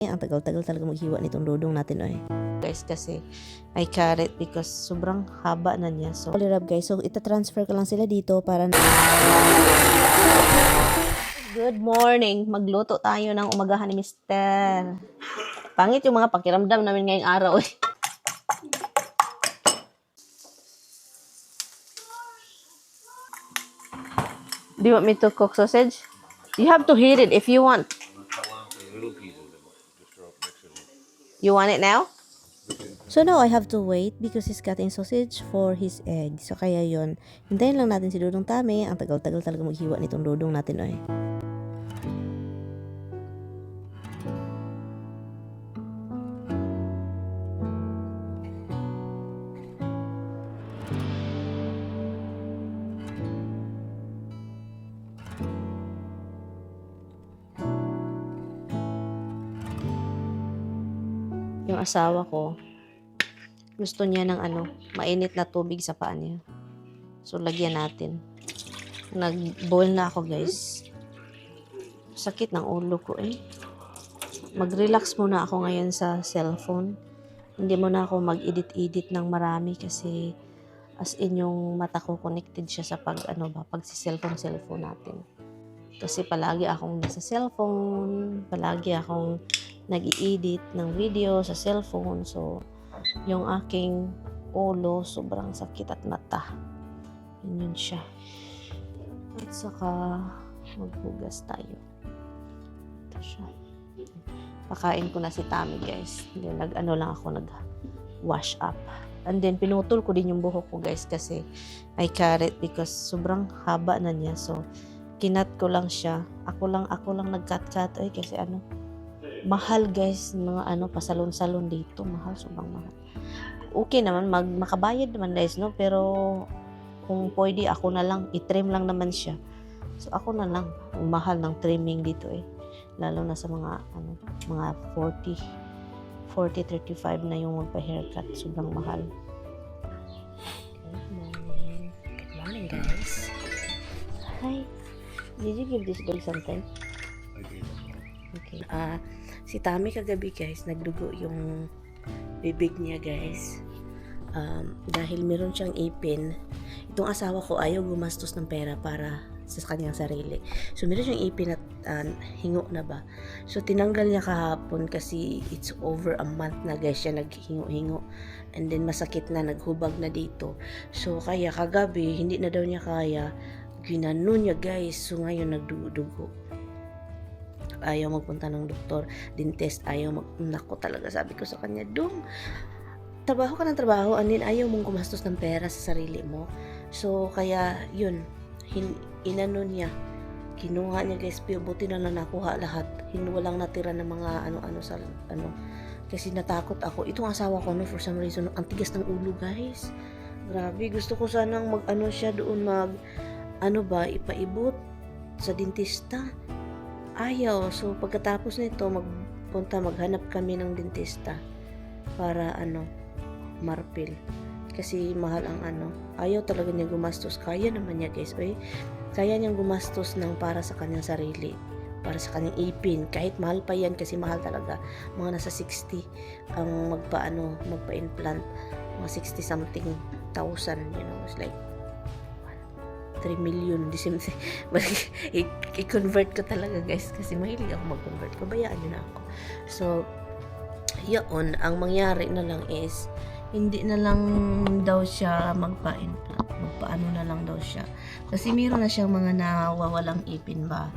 Ang tagal-tagal talaga maghiwa nitong dodong natin oy. Guys, kasi I carrot because sobrang haba na niya. So, rub guys. So, ita-transfer ko lang sila dito para Good morning. Magluto tayo ng umagahan ni Mr. Pangit yung mga pakiramdam namin ngayong araw eh. Do you want me to cook sausage? You have to heat it if you want. You want it now? So now I have to wait because he's cutting sausage for his egg. So kaya yon, hintayin lang natin si Dodong Tami. Ang tagal-tagal talaga maghiwa nitong Dodong natin oy. Yung asawa ko, gusto niya ng mainit na tubig sa paa niya. So, lagyan natin. Nag-boil na ako, guys. Sakit ng ulo ko eh. Mag-relax muna ako ngayon sa cellphone. Hindi muna ako mag-edit-edit ng marami kasi as in yung mata ko connected siya sa pag si cellphone natin. Kasi palagi akong nasa cellphone, palagi akong nag-i-edit ng video sa cellphone. So, yung aking ulo, sobrang sakit at mata. Yun siya. At saka, maghugas tayo. Ito siya. Pakain ko na si Tami, guys. Lang ako, nag-wash up. And then, pinutol ko din yung buhok ko, guys, kasi I carrot because sobrang haba na niya. So, kinat ko lang siya. Ako lang nag-cut-cut. Ay, kasi mahal guys, mga pasalon-salon dito. Mahal, sobrang mahal. Okay naman, makabayad naman guys, no? Pero, kung pwede, ako na lang, i-trim lang naman siya. So, ako na lang. Ang mahal ng trimming dito eh. Lalo na sa mga 40, 35 na yung magpa-haircut. Sobrang mahal. Good morning guys. Hi. Did you give this dog something? Okay. Si Tami kagabi guys, nagdugo yung bibig niya guys. Dahil meron siyang ipin. Itong asawa ko ayaw gumastos ng pera para sa kanyang sarili. So meron siyang ipin at hingo na ba. So tinanggal niya kahapon kasi it's over a month na guys siya naghingo-hingo. And then masakit na, naghubag na dito. So kaya kagabi, hindi na daw niya kaya. Ginano niya guys. So ngayon nagdugo-dugo. Ayaw magpunta ng doktor, dentist, nako talaga sabi ko sa kanya, Dong, trabaho ka ng trabaho, and then ayaw mong gumastos ng pera sa sarili mo. So, kaya, yun, inano niya, kinuha niya guys, buti na nakuha lahat, walang natira ng mga kasi natakot ako. Itong asawa ko, for some reason, ang tigas ng ulo guys. Grabe, gusto ko sanang siya doon ipaibot sa dentista. Ayaw. So, pagkatapos nito, maghanap kami ng dentista para, marpil. Kasi mahal ang ayaw talaga niya gumastos. Kaya naman niya, guys. Kaya niyang gumastos ng para sa kanyang sarili. Para sa kanyang ipin. Kahit mahal pa yan, kasi mahal talaga. Mga nasa 60 ang magpa-implant. Mga 60 something thousand, it's like 3 million, i-convert ko talaga guys kasi mahilig ako mag-convert, pabayaan nyo na ako. So yun, ang mangyari na lang is hindi na lang daw siya magpa-implant, na lang daw siya kasi meron na siyang mga nawawalang ipin ba,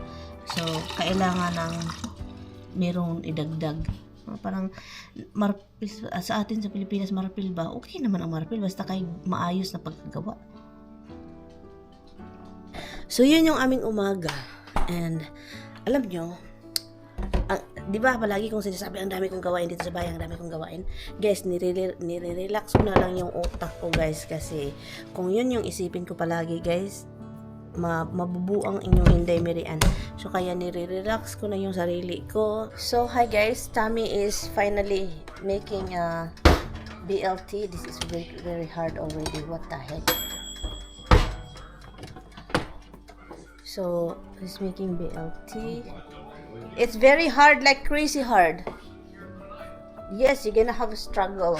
so kailangan ng merong idagdag. Parang marpil, sa atin sa Pilipinas marpil ba, okay naman ang marpil basta kay maayos na pagkagawa. So, yun yung aming umaga. And, alam nyo, di ba palagi kong sinasabi, ang dami kong gawain dito sa bahay, ang dami kong gawain. Guys, nire-relax ko na lang yung utak ko, guys. Kasi, kung yun yung isipin ko palagi, guys, mabubuang inyong inday-mirian. So, kaya nire-relax ko na yung sarili ko. So, hi guys, Tami is finally making BLT. This is very, very hard already. What the heck? So, he's making BLT. It's very hard, like crazy hard. Yes, you're gonna have a struggle.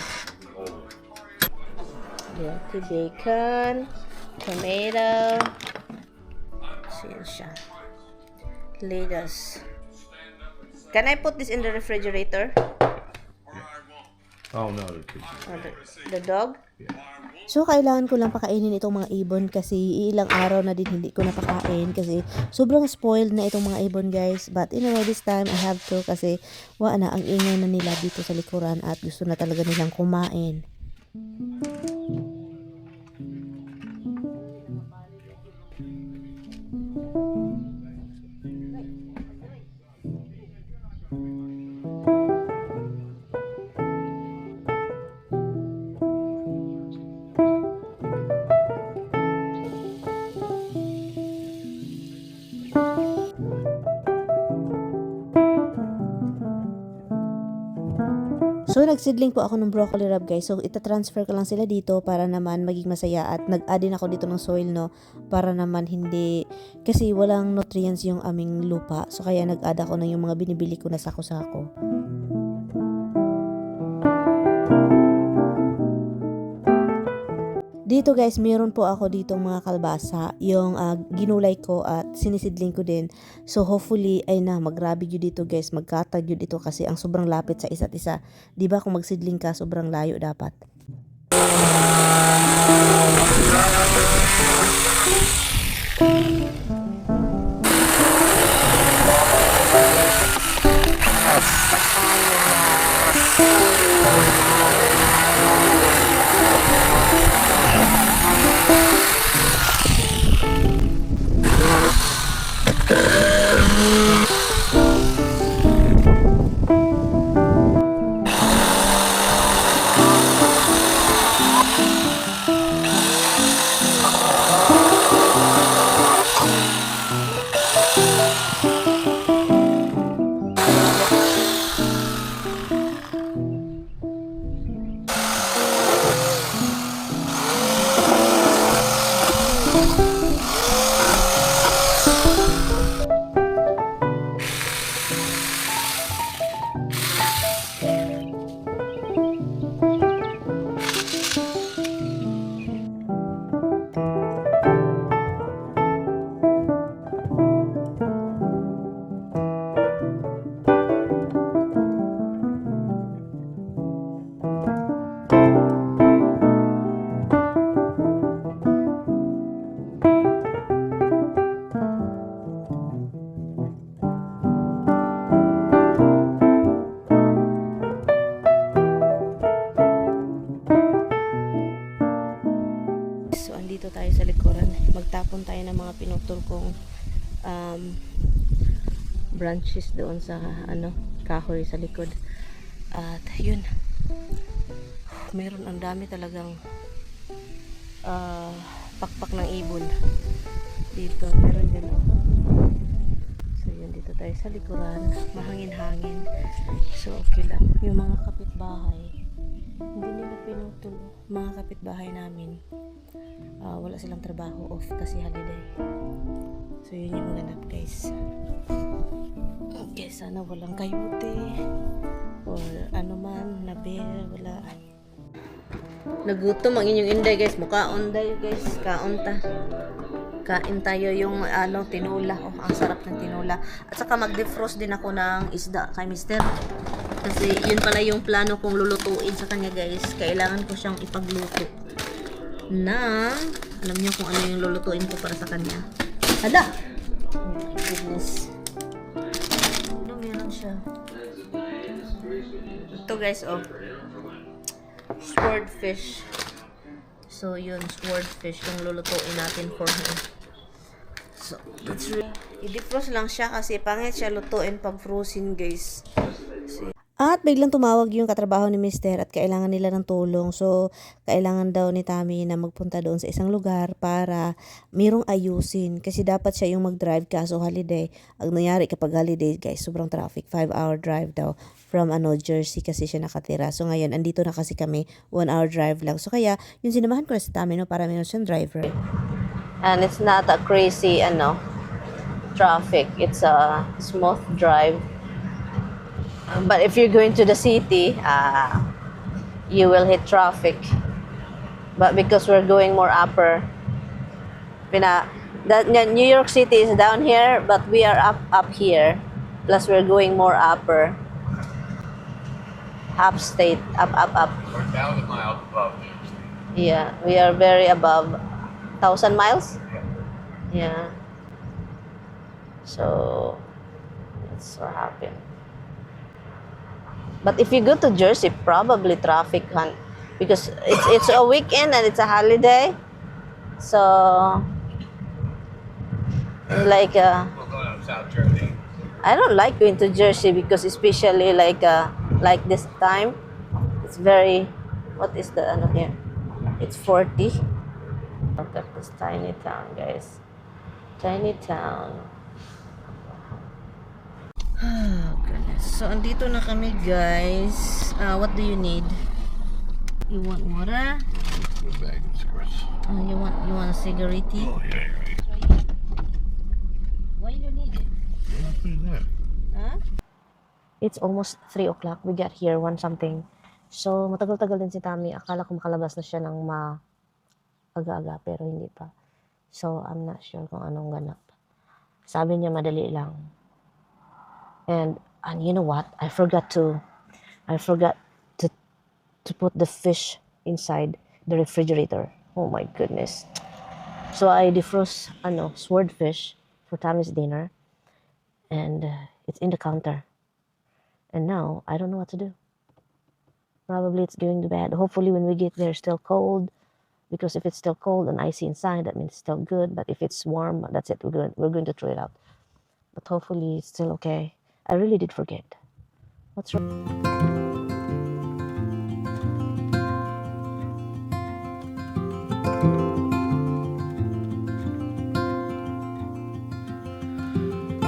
Yeah, bacon, tomato, so yan siya. Lettuce. Can I put this in the refrigerator? Oh no, the kitchen. Or the dog? Yeah. So, kailangan ko lang pakainin itong mga ibon kasi ilang araw na din hindi ko napakain kasi sobrang spoiled na itong mga ibon, guys. But anyway, this time I have to kasi na, ang ingay na nila dito sa likuran at gusto na talaga nilang kumain. So, nagsidling po ako ng broccoli rabe, guys. So, itatransfer ko lang sila dito para naman maging masaya at nag-add din ako dito ng soil, no? Para naman hindi, kasi walang nutrients yung aming lupa. So, kaya nag-add ako ng yung mga binibili ko na sako-sako. Dito, guys, meron po ako ditong mga kalbasa, yung ginulay ko at sinisidling ko din. So hopefully ay na magrabe yun dito, guys, magkatag yun dito kasi ang sobrang lapit sa isa't isa. 'Di ba kung magsidling ka, sobrang layo dapat. Andito tayo sa likuran. Magtapon tayo ng mga pinutol kong branches doon sa kahoy sa likod. At yun. Meron ang dami talagang pakpak ng ibon. Dito, meron din. So yun, dito tayo sa likuran. Mahangin-hangin. So okay lang. Yung mga kapitbahay, hindi nila pinutol. Mga kapitbahay namin, wala silang trabaho, off kasi holiday. So yun yung ganap, guys. Okay, sana walang kayote or ano man na bear, wala. Nagutom ang inyong inday, guys. Mukhaon dayo, guys. Kaon ta. Kain tayo yung tinula. Oh, ang sarap ng tinula. At saka mag-defrost din ako ng isda kay Mister. Kasi yun pala yung plano kong lulutuin sa kanya, guys. Kailangan ko siyang ipagluto na alam niyo kung ano yung lulutuin ko para sa kanya. Hala! Oh my goodness. Ano meron siya? Ito, guys, oh. Swordfish. So, yun, swordfish yung lulutuin natin for him. So, that's really, i-defrost lang siya kasi pangit siya lutuin pag frozen, guys. At biglang tumawag yung katrabaho ni Mister at kailangan nila ng tulong. So, kailangan daw ni Tammy na magpunta doon sa isang lugar para mayroong ayusin. Kasi dapat siya yung mag-drive kaso holiday. Ang nangyari kapag holiday, guys, sobrang traffic. 5-hour drive daw from Jersey kasi siya nakatira. So, ngayon, andito na kasi kami. 1-hour drive lang. So, kaya, yung sinamahan ko na si Tammy, no, para mayroon siyang driver. And it's not a crazy, traffic. It's a smooth drive. But if you're going to the city, you will hit traffic. But because we're going more upper, New York City is down here, but we are up here. Plus we're going more upper. Upstate, up. We're 1,000 miles above. Yeah, we are very above 1,000 miles. Yeah. So that's what happened. But if you go to Jersey, probably traffic hunt because it's a weekend and it's a holiday. So like We're going up South Jersey. I don't like going to Jersey because especially like this time, it's very, what is the ano here? It's 40. Look at this tiny town, guys. Tiny town. Oh, goodness. So, andito na kami, guys. What do you need? You want water? A bag of cigarettes. You want a cigarette? Oh, yeah, you're right. Why you need it? Yeah, put it in there. Huh? It's almost 3 o'clock. We got here 1 something. So, matagal-tagal din si Tami. Akala ko makalabas na siya ng aga-aga, pero hindi pa. So, I'm not sure kung anong ganap. Sabi niya madali lang. And you know what? I forgot to put the fish inside the refrigerator. Oh my goodness. So I defrost swordfish for Tammy's dinner, and it's in the counter. And now I don't know what to do. Probably it's going to bad. Hopefully when we get there, it's still cold. Because if it's still cold and icy inside, that means it's still good. But if it's warm, that's it. We're going to throw it out. But hopefully it's still okay. I really did forget. What's wrong?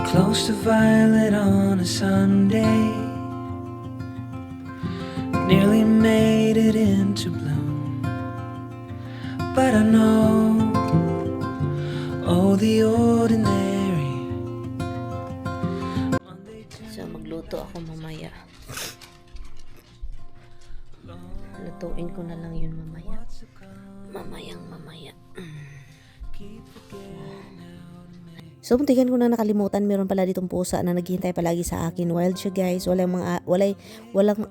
Close to violet on a Sunday, nearly made it into bloom. But I know, oh, the ordinary. So, magluto ako mamaya. Lutuin ko na lang yun mamaya. Mamaya. So, muntikan ko na nakalimutan, meron pala ditong pusa na naghihintay palagi sa akin. Wild siya, guys. Walang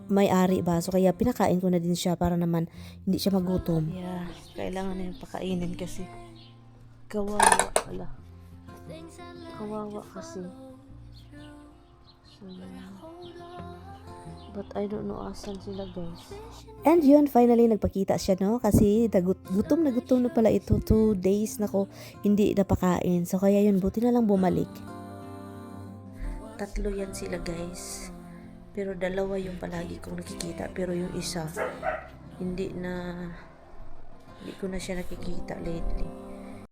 may-ari ba? So, kaya pinakain ko na din siya para naman hindi siya magutom. Yeah, kailangan na yung pakainin kasi kawawa. Kawawa kasi. So, but I don't know asan sila, guys. And yun, finally, nagpakita siya, no? Kasi gutom na pala ito. 2 days na ko hindi napakain. So, kaya yun, buti na lang bumalik. 3 yan sila, guys. Pero 2 yung palagi kong nakikita. Pero yung isa, hindi ko na siya nakikita lately.